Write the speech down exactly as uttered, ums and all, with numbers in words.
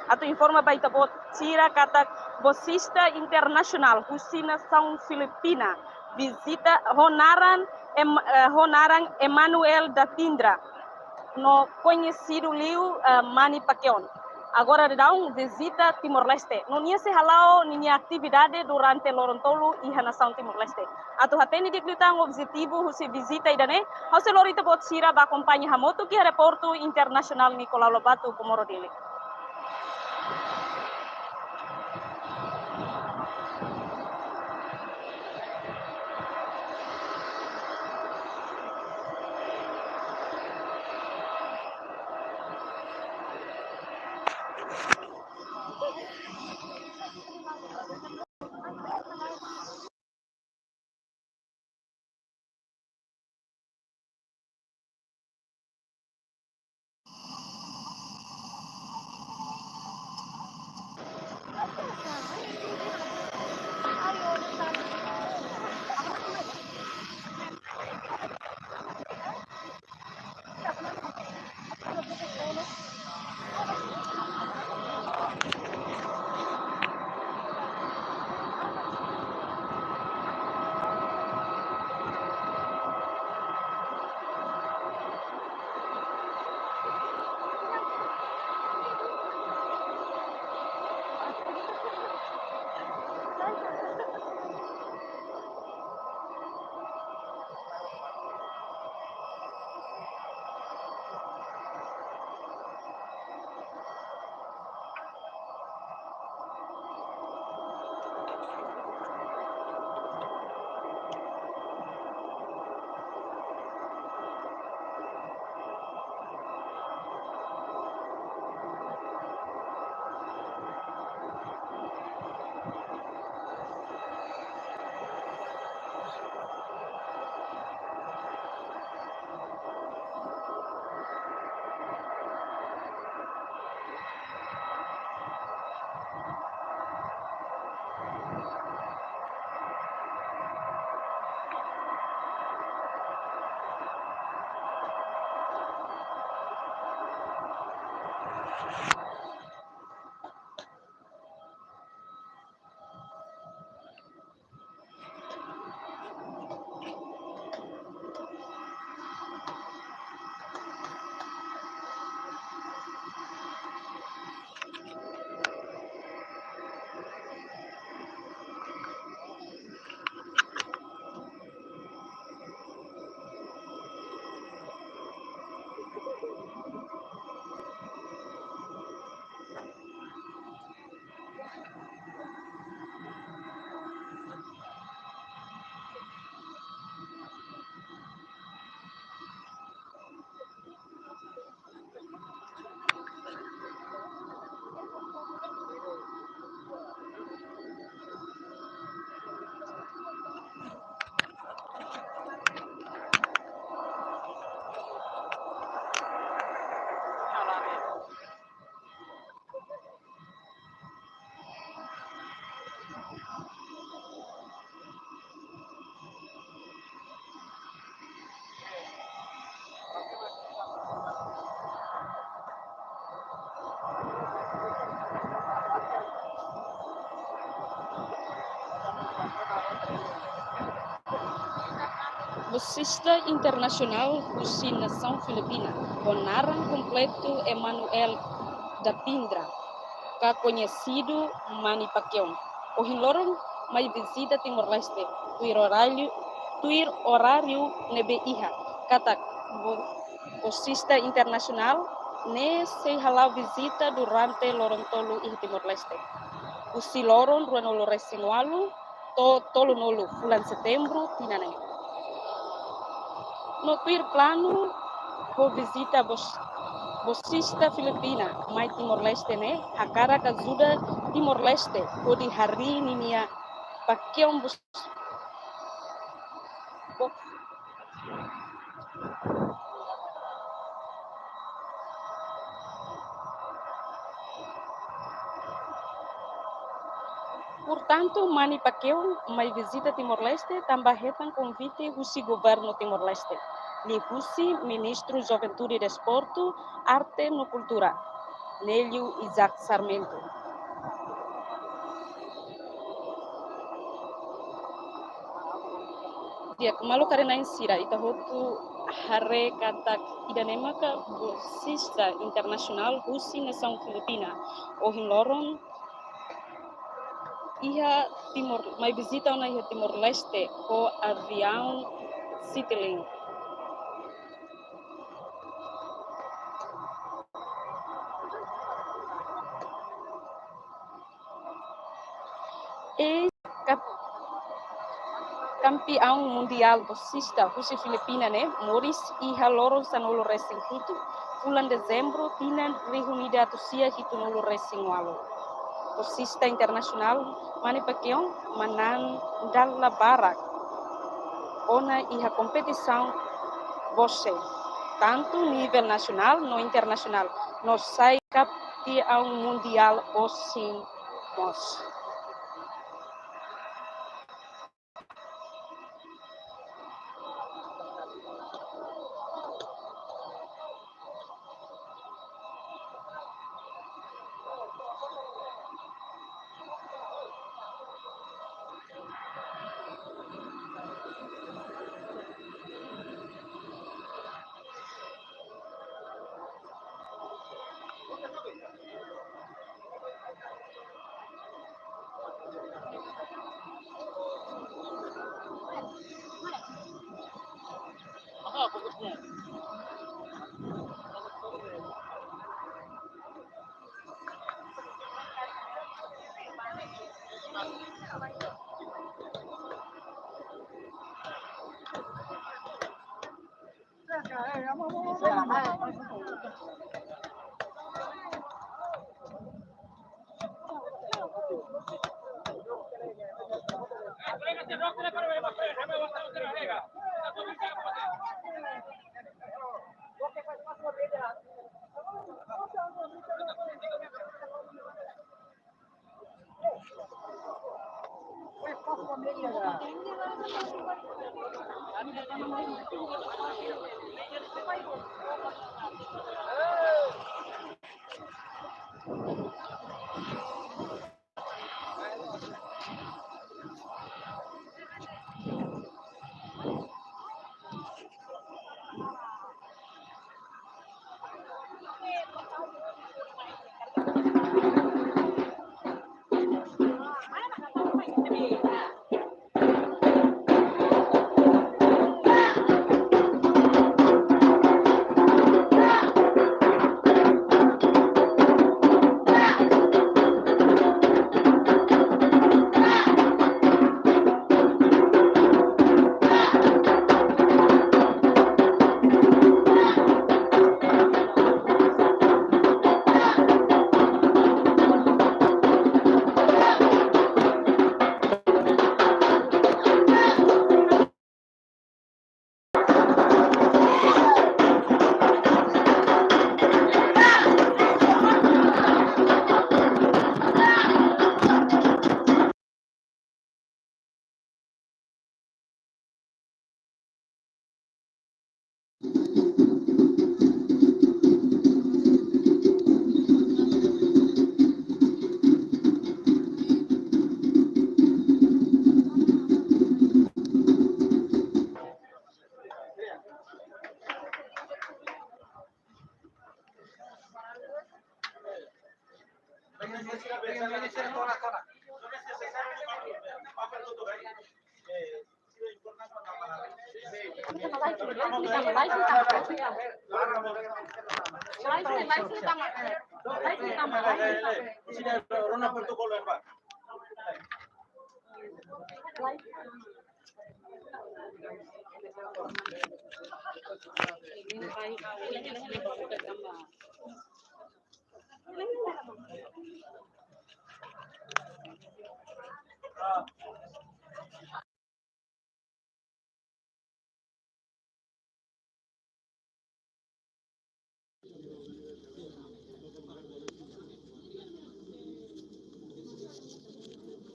Atu informa ba ita-boot sira katak bolsista internasionál husi nasaun Filipina vizita ho naran Em-, eh, ho naran Emmanuel da Pindra, no koñesidu liu, eh, Manny Pacquiao, agora daudaun vizita Timor-Leste. No nia sei hala'o ninia atividade durante loron tolu iha nasaun Timor-Leste. Atu hatene di'ak liután objetivu husi vizita ida-ne'e, ha'u sei lori ita-boot sira ba akompaña hamutuk iha repórter internasionál Nicolau Lobato, Comoro, Dili. Bolsista internasionál husi nasaun Filipina, ho naran kompletu Emmanuel da Pindra, ka koñesidu Manny Pacquiao, ohin loron mai vizita Timor-Leste, tuir oráriu, tuir oráriu ne'ebé iha, katak bo-, bolsista internasionál ne'e sei hala'o vizita durante loron tolu iha Timor-Leste, husi loron ruanulu-resin-ualu to'o tolunulu fulan Setembru tinan ne'e. No tuir planu, ho vizita bos-, bolsista Filipina mai Timor-Leste ne'e hakarak ajuda Timor-Leste hodi harii ninia Pacquiao bos-, bo-, Portantu, Manny Pacquiao mai vizita Timor-Leste tanba hetan konvite husi governu Timor-Leste, liuhusi Ministru Juventude, Desportu, Arte no Kultura, Nélio Isaac Sarmento. Di'ak, maluk haree-na'in sira, ita hotu haree katak ida-ne'e maka bolsista internasionál husi nasaun Filipina. Ohin loron iha Timor, mai vizita ona iha Timor-Leste ho aviaun Citilink. Eis kap-, kampiaun mundiál bolsista husi Filipina ne'e moris iha loron sanulu-resin-hitu fulan Dezembru tinan rihun ida atus sia hitunulu-resin-ualu. Bolsista internasionál Manny Pacquiao manán dala barak ona iha kompetisaun boxe, tantu nivel nasionál no internasionál, no sai kampiaun mundiál boxing mós.